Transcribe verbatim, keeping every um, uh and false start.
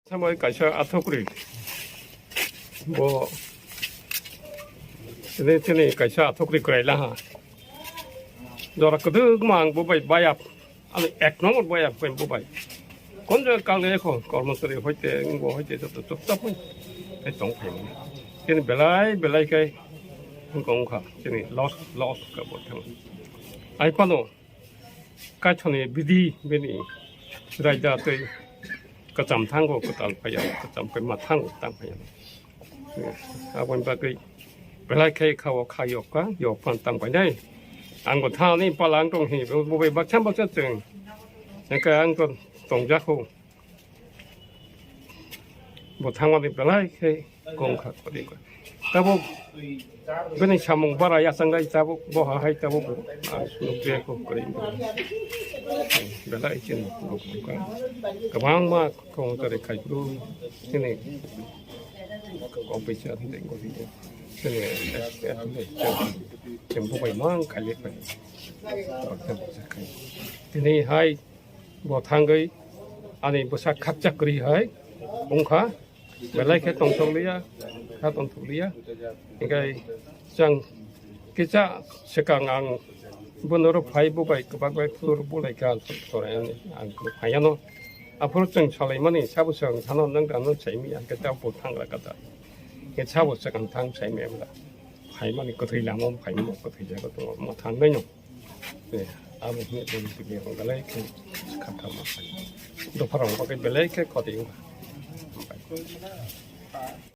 Samai kaisa athokri. Bo tini tini kaisa athokri kwrai laha. Jora kwdwkma ang bo bai bayap. Ani ek nombor bayap khe bo bai. Kon jaga kang ekho kormosari hoite, bo hoite joto chupchap hai tong phai. Tini belai belai khe wngkha, tini loss loss kha bo thang. Ai phano Kaithoni bidi bini raida tei kwcham thango kwtal phaiya, kwcham khe ma thango tang phaiya. Aboni bagwi belai khe khao kha yok kha, yok phan tang pai nai. Ang bo thani pala ang tong hi, bo bai baksa baksa chwng. Hingkhe ang to tong jakho. Bo thangmani belai khe kong kha kori kha. Tabuk bini samung bara yachang gai tabuk bo ha hai tabuk bo, ah, nukjaya kho kori. Belai chini kong kha. Kwbangma kong tari khai bru chini kong pisa thang kori. Chini chini bo bai mang khai khai. Tini hai Bo thangwi ani bwsa khakchak kwrwi hai wngkha, belai khe tongthok liya, kha tongthok liya. Hinkhe chwng kisa swkang ang bono rw phai bo bai kwbak bai phuru bo lai kha, ang phai yano. Aphuru chwng salaimani sabo swkang thano nwng rano saimi, ang khe ta bo thangra kata. Khe sabo swkang thang saimi ang da. Phaimani kwthwi lama phaimani kwthwi jaga tongo, ma thang nai no. Eh, abo hwnwi tongwi tongwi ang belai khe kha kha ma phai. Dopharok bagwi belai khe khoti wngkha.